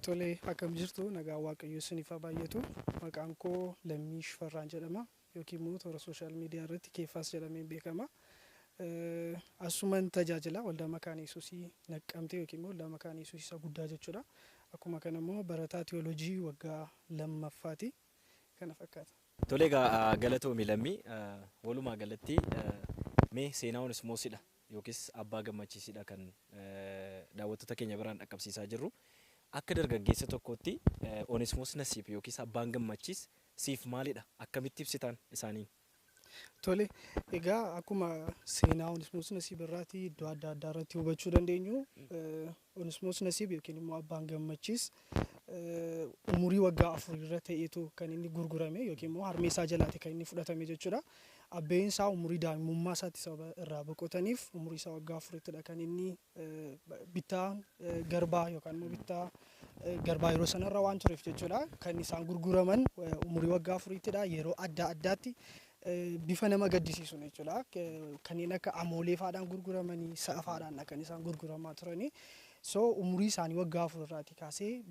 Tole, akkam jirtu? Nagaa Waaqayyoo isiniif haa baay'atu. Maqaan koo Lammii Shifarraan jedhama yookiin immoo toora social media irratti Keeffaas jedhamee beekama. Asuman tajaajila Waldaa Makaana Yesuusii Naqqamtee yookiin immoo Waldaa Makaana Yesuusii isa guddaa jechuudha. Akkuma kana immoo barataa teoloojii waggaa lammaffaati. Kana fakkaata. Tole egaa, galatoomi Lammii. Walumaa galatti mee seenaa Onesmoosidha yookiis Abbaa Gammachiisidha kan daawwattoota keenya biraan dhaqqabsiisaa jirru. Akka dargaggeessa tokkootti Onesmoos Nasiib yookiis Abbaan Gammachiis siif maalidha? Akkamitti ibsitaan isaaniin? Tole, egaa akkuma seenaa Onesmoos Nasiib irraatii iddoo adda addaa irratti hubachuu dandeenyu, Onesmoos Nasiib yookiin immoo Abbaan Gammachiis umurii waggaa 4 irra ta'eetu kan inni gurgurame yookiin immoo harmee isaa jalaati kan inni fudhatame jechuudha. Abbeen isaa umurii daa'imummaa isaatti sababa irraa boqotaniif umurii isaa waggaa 4ttidha kan inni bittaa garbaa yookaan immoo bittaa garbaa yeroo sanarra waan tureef jechuudha. Kan isaan gurguraman umurii waggaa 4ttidha, yeroo adda addaatti bifa nama gaddisiisuun jechuudha. Kanneen akka amoolee faadhaan gurguramanii, sa'a faadhaan kan isaan gurguramaa turanii. So umurii isaanii waggaa 4 irraatii kaasee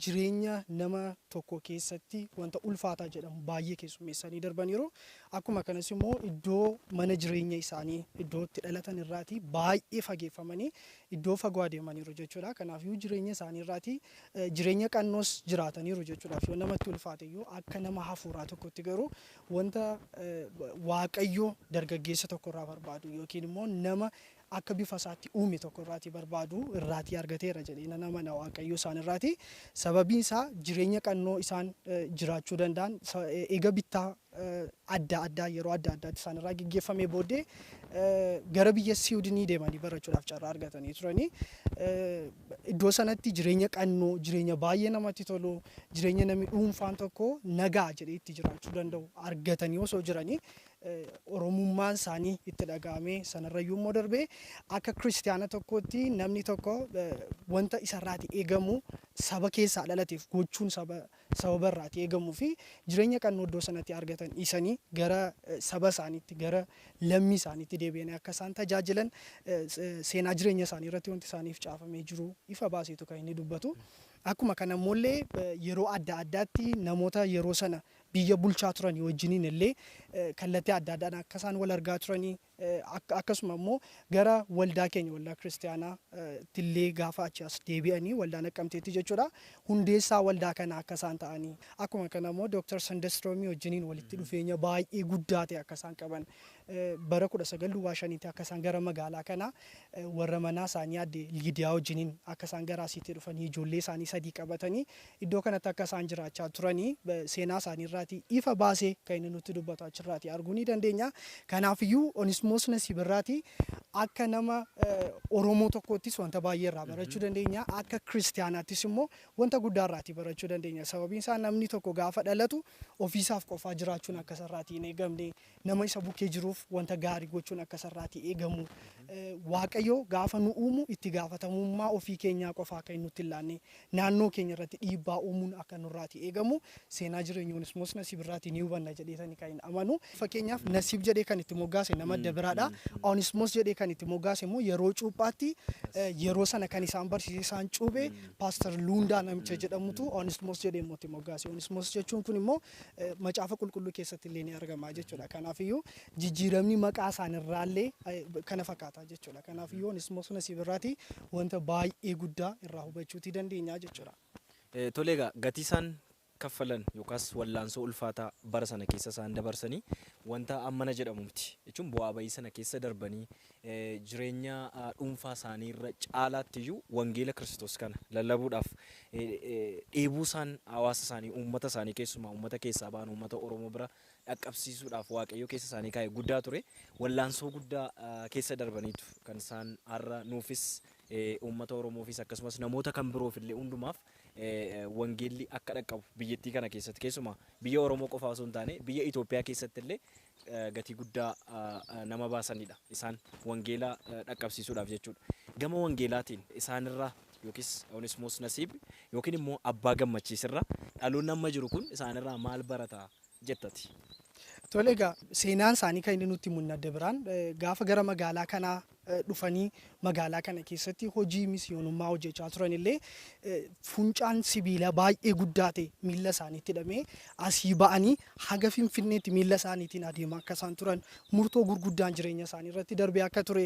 jireenya nama tokko keessatti wanta ulfaataa jedhamu baay'ee keessummeessanii darbaniiru. Akkuma kanas immoo iddoo mana jireenya isaanii, iddoo itti dhalatan irraatii baay'ee fageeffamanii iddoo fagoo adeemaniiru jechuudha. Kanaafiyyuu jireenya isaanii irraatii jireenya qannoos jiraataniiru jechuudha. Yoo namatti ulfaate iyyuu akka nama hafuuraa tokkotti garuu wanta Waaqayyo dargaggeessa tokko irraa barbaadu yookiin immoo nama akka bifa isaatti uume tokko irraatii barbaadu irraatii argateera jedhee nan amana Waaqayyo isaan irraatii. Sababiin isaa jireenya qannoo isaan jiraachuu danda'an eega bittaa adda addaa yeroo adda addaatti isaan irraa geggeeffamee booddee gara biyya Siwudinii deemanii barachuudhaaf carraa argatanii turanii. Iddoo sanatti jireenya qannoo, jireenya baay'ee namatti tolu, jireenya namni dhuunfaan tokko nagaa jedhee itti jiraachuu danda'u argatanii osoo jiranii, Oromummaan isaanii itti dhaga'amee, sanarrayyuu immoo darbee akka kiristiyaana tokkootti namni tokko wanta isarraati eegamu saba keessaa dhalateef gochuun sababa irraati eegamuu fi jireenya qannoo iddoo sanatti argatan dhiisanii gara saba isaaniitti, gara lammii isaaniitti deebi'anii akka isaan tajaajilan seenaa jireenya isaanii irratti wanti isaaniif caafamee jiru ifa baaseetu kan inni dubbatu. Akkuma kana immoollee yeroo adda addaatti namoota yeroo sana biyya bulchaa turan wajjiniin illee kallattii adda addaan akka isaan wal argaa turanii, akkasuma immoo gara waldaa keenya, Waldaa Kiristiyaanaa illee gaafa achi as deebi'anii Waldaa Naqqamteetti jechuudha, hundeessaa waldaa kana akka isaan ta'anii, akkuma kana immoo Dooktar Sandestroomii wajjiniin walitti dhufeenya baay'ee guddaa ta'e akka isaan qaban, bara 1905tti akka isaan gara magaalaa kanaa warra manaa isaanii adde Liidiyaa wajjiniin akka isaan gara asiitti dhufanii, ijoollee isaanii sadii qabatanii iddoo kanatti akka isaan jiraachaa turanii seenaa isaanii irraatii ifa baasee kan inni nutti dubbatu achirraatii arguu ni dandeenya. Kanaafiyyuu Onismoos Nasiib irraatii akka nama Oromoo tokkoottis wanta baay'ee irraa barachuu dandeenya. Akka kiristiyaanaattis immoo wanta guddaa irraatii barachuu dandeenya. Sababiin isaa namni tokko gaafa dhalatu ofiisaaf qofaa jiraachuun akka isarraatii hin eegamne, nama isa bukkee jiruuf wanta gaarii gochuun akka isarraatii eegamu, Waaqayyo gaafa nu uumu itti gaafatamummaa ofii keenyaa qofaa akka inni nutti hin laanne, naannoo keenya irratti dhiibbaa uumuun akka nurraatii eegamu seenaa jireenya Onismoos Nasiib irraatii ni hubanna jedheetani kan hin amanu. Fakkeenyaaf, Nasiib jedhee kan itti moggaase nama adda biraadha. Onismoos jedhee kan itti moggaase immoo yeroo cuuphaatti yeroo sana kan isaan barsiise, isaan cuuphe, Pastor Luundaa namicha jedhamutu Onismoos jedhee immoo itti moggaase. Onismoos jechuun kun immoo Macaafa Qulqulluu keessatti illee ni argama jechuudha. Kanaafiyyuu jijjiiramni maqaa isaanirraallee kana fakkaata jechuudha. Kanaafiyyuu Onismoos Nasiib irraatii wanta baay'ee guddaa irraa hubachuutii dandeenya jechuudha. Tole egaa, gatii isaan kaffalan yookaas wallaansoo ulfaataa bara sana keessa isaan dabarsanii wanta ammana jedhamu miti. Jechuun bu'aa bahii sana keessa darbanii jireenya dhuunfaa isaanii irra caalaatti iyyuu wangeela Kiristoos kana lallabuudhaaf dheebuu isaan hawaasa isaanii, uummata isaanii, keessumaa uummata keessaa ba'an, uummata Oromoo bira dhaqqabsiisuudhaaf Waaqayyo keessa isaanii kaa'e guddaa ture. Wallaansoo guddaa keessa darbaniitu kan isaan har'a nuufis, uummata Oromoofis, akkasumas namoota kan biroof illee hundumaaf wangeelli akka dhaqqabu biyyattii kana keessatti, keessumaa biyya Oromoo qofaa osoo hin taane biyya Itoophiyaa keessatti illee gatii guddaa nama baasanidha isaan wangeela dhaqqabsiisuudhaaf jechuudha. Gama wangeelaatiin isaanirraa yookiis Onismoos Nasiib yookiin immoo Abbaa Gammachiisirraa dhaloonni amma jiru kun isaanirraa maal barata jettati? Tole egaa, seenaan isaanii kan inni nutti himu adda biraan gaafa gara magaalaa kanaa dhufanii magaalaa kana keessatti hojii misiyoonummaa hojjechaa turan illee funcaan sibiila baay'ee guddaa ta'e miilla isaaniitti hidhamee asii ba'anii haga Finfinneetti miilla isaaniitiin adeemaa akka isaan turan, murtoo gurguddaan jireenya isaanii irratti darbee akka ture,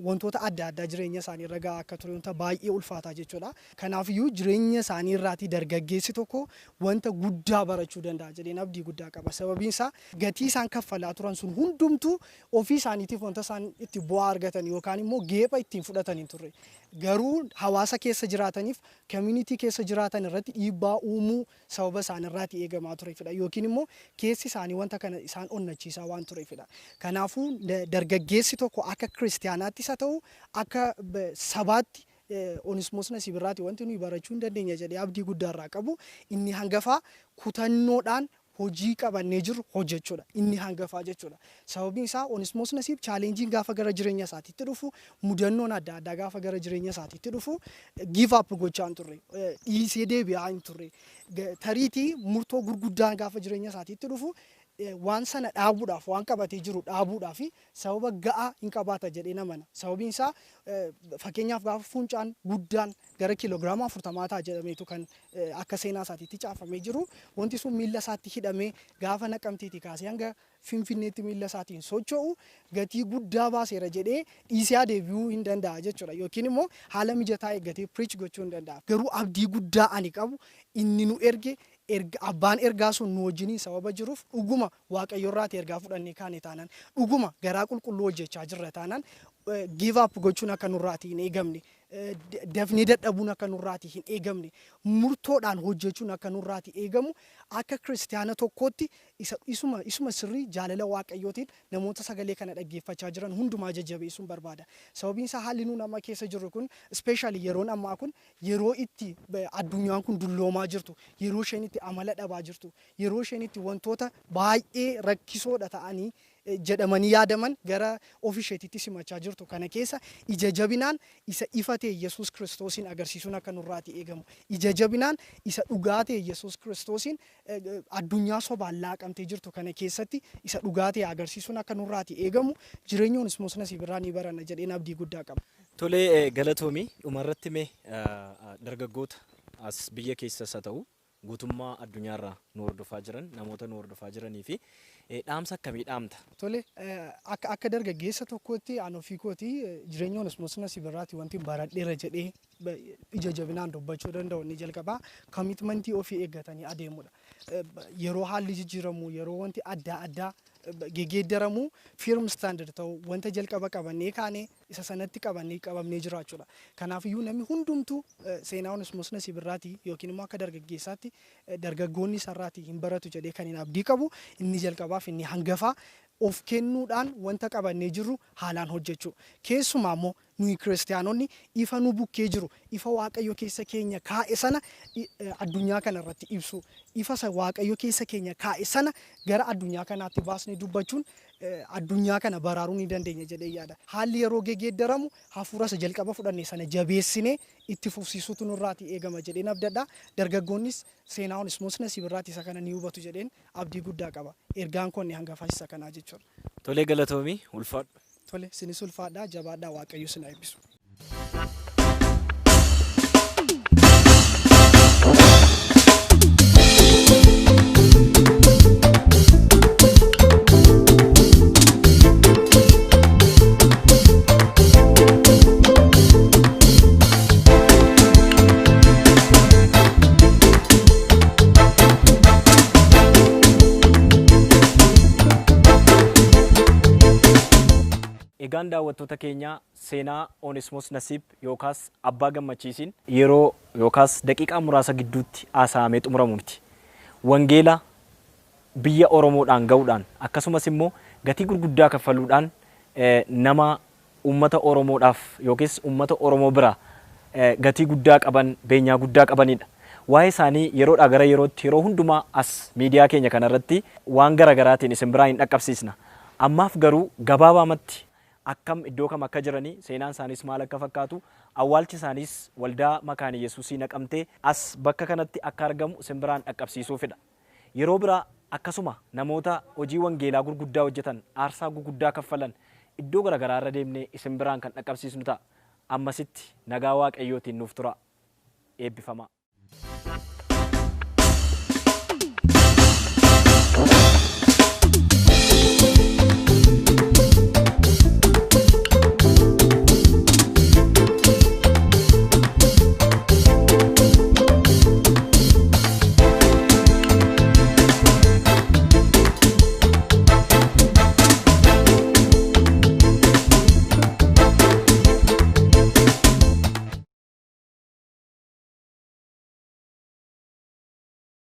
wantoota adda addaa jireenya isaanii irra gahaa akka ture, wanta baay'ee ulfaataa jechuudha. Kanaafiyyuu jireenya isaanii irraatii dargaggeessi tokko wanta guddaa barachuu danda'a jedheen abdii guddaa qaba. Sababiin isaa gatii isaan kaffalaa turan sun hundumtuu ofii isaaniitiif wanta isaan itti bu'aa argatan yookaan immoo geepha ittiin fudhatan hin turre. Garuu hawaasa keessa jiraataniif, community keessa jiraatan irratti dhiibbaa uumuu sababa isaan irraatii eegamaa tureefidha. Yookiin immoo keessi isaanii wanta kana isaan onnachiisaa waan tureefidha. Kanaafuu dargaggeessi tokko akka kiristaanaattis haa ta'u akka sabaatti Onesmoos Nasiib irraati wanti nuyi barachuu hin dandeenya jedhee abdii guddaa irraa qabu inni hangafaa kutannoodhaan hojii qabannee jirru hojjechuudha. Inni hangafaa jechuudha. Sababiin isaa Onesmoos Nasiib challengeiin gaafa gara jireenya isaatiitti dhufu, mudannoon adda addaa gaafa gara jireenya isaatiitti dhufu, give up gochaa hin turre, dhiisee deebi'aa hin turre. Tariitii murtoo gurguddaan gaafa jireenya isaatiitti dhufu waan sana dhaabuudhaaf, waan qabatee jiru dhaabuudhaaf sababa ga'aa hin qabaata jedhee namana. Sababiin isaa fakkeenyaaf gaafa funcaan guddaan gara kiiloogiraama 40 ta'a jedhameetu kan akka seenaa isaatiitti caafamee jiru, wanti sun miilla isaatti hidhamee gaafa Naqamteetii kaasee hanga Finfinneetti miilla isaatiin socho'u gatii guddaa baaseera jedhee dhiisee adeebi'uu hin danda'a jechuudha. Yookiin immoo haala mijataa eeggatee preach gochuu hin danda'a. Garuu abdii guddaa ani qabu inni nu erge, erga abbaan ergaa sun nu wajjiniin sababa jiruuf, dhuguma Waaqayyo irraati ergaa fudhannee kaane taanaan, dhuguma garaa qulqulluu hojjechaa jirra taanaan, give up gochuun akka nurraatii hin eegamne, dafnee dadhabuun akka nurraatii hin eegamne, murtoodhaan hojjechuun akka nurraatii eegamu, akka kiristaana tokkootti isa isuma sirrii jaalala Waaqayyootiin namoota sagalee kana dhaggeeffachaa jiran hundumaa jajjabeessuun barbaada. Sababiin isaa haalli nuun amma keessa jirru kun, especially yeroon ammaa kun, yeroo itti addunyaan kun dulloomaa jirtu, yeroo isheen itti amala dhabaa jirtu, yeroo isheen itti wantoota baay'ee rakkisoodha ta'anii jedhamanii yaadaman gara ofii isheetitti simachaa jirtu kana keessa ija jabinaan isa ifa ta'e Yesuus Kiristoosiin agarsiisuun akka nurraatii eegamu. Ija jabinaan isa dhugaa ta'e Yesuus Kiristoosiin addunyaa sobaan laaqamtee jirtu kana keessatti isa dhugaa ta'e agarsiisuun akka nurraatii eegamu jireenya Onesmoos Nasiib irraa ni baranna jedheen abdii guddaa qaba. Tolee, galatoomii. Dhumarratti mee dargaggoota as biyya keessas haa ta'u guutummaa addunyaarraa nu hordofaa jiran, namoota nu hordofaa jiranii fi dhaamsa akkamii dhaamta? Tole, akka dargaggeessa tokkootti ani ofii kootii jireenya Onesmoos Nasiib irraati wanti baradheera jedhee ija jabinaan dubbachuu danda'u inni jalqabaa commitmentii ofii eeggatanii adeemudha. Yeroo haalli jijjiiramu, yeroo wanti adda addaa gegeeddaramu, firm stand ta'u, wanta jalqaba qabannee kaane isa sanatti qabannee qabamnee jiraachuudha. Kanaafiyyuu namni hundumtuu seenaa Onesmoos Nasiib irraati yookiin immoo akka dargaggeessaatti dargaggoonni isarraatii hin baratu jedhee kan hin abdii qabu inni jalqabaaf inni hangafaa of kennuudhaan wanta qabannee jirru haalaan hojjechuu. Keessumaa immoo nuyi kiristaanonni ifa nu bukkee jiru, ifa Waaqayyo keessa keenya kaa'e sana addunyaa kana irratti ibsu, ifa isa Waaqayyo keessa keenya kaa'e sana gara addunyaa kanaatti baasnee dubbachuun addunyaa kana baraaruu ni dandeenya jedhee yaada. Haalli yeroo gegeeddaramu hafuura isa jalqaba fudhanne sana jabeessinee itti fufsiisuutu nurraatii eegama jedheen abdadha. Dargaggoonnis seenaa Onesmoos Nasiib irraati isa kana ni hubatu jedheen abdii guddaa qaba. Ergaan koo inni hangafaa isa kanaa jechuudha. Tolee, galatoomii, ulfaadhu. Tole, sinis ulfaadhaa, jabaadhaa, Waaqayyo sin haa eebbisu. Egaan daawwattoota keenya, seenaa Onesmoos Nasiib yookaas Abbaa Gammachiisiin yeroo yookaas daqiiqaa muraasa gidduutti haasa'amee xumuramu miti. Wangeela biyya Oromoodhaan ga'uudhaan akkasumas immoo gatii gurguddaa kaffaluudhaan nama uummata Oromoodhaaf yookiis uummata Oromoo bira gatii guddaa qaban, beenyaa guddaa qabanidha. Waa'ee isaanii yeroodhaa gara yerootti yeroo hundumaa as miidiyaa keenya kanarratti waan garaagaraatiin isin biraa hin dhaqqabsiisna. Ammaaf garuu gabaabaamatti akkam, iddoo kam akka jiranii, seenaan isaaniis maal akka fakkaatu, awwaalchi isaaniis waldaa Makaana Yesuusii Naqamtee as bakka kanatti akka argamu isin biraan dhaqqabsiisuufidha. Yeroo biraa akkasuma namoota hojii wangeelaa gurguddaa hojjetan, aarsaa gurguddaa kaffalan, iddoo garaagaraa irra deemnee isin biraan kan dhaqqabsiisnu ta'a. Ammasitti nagaa Waaqayyootiin nuuf tura. Eebbifamaa.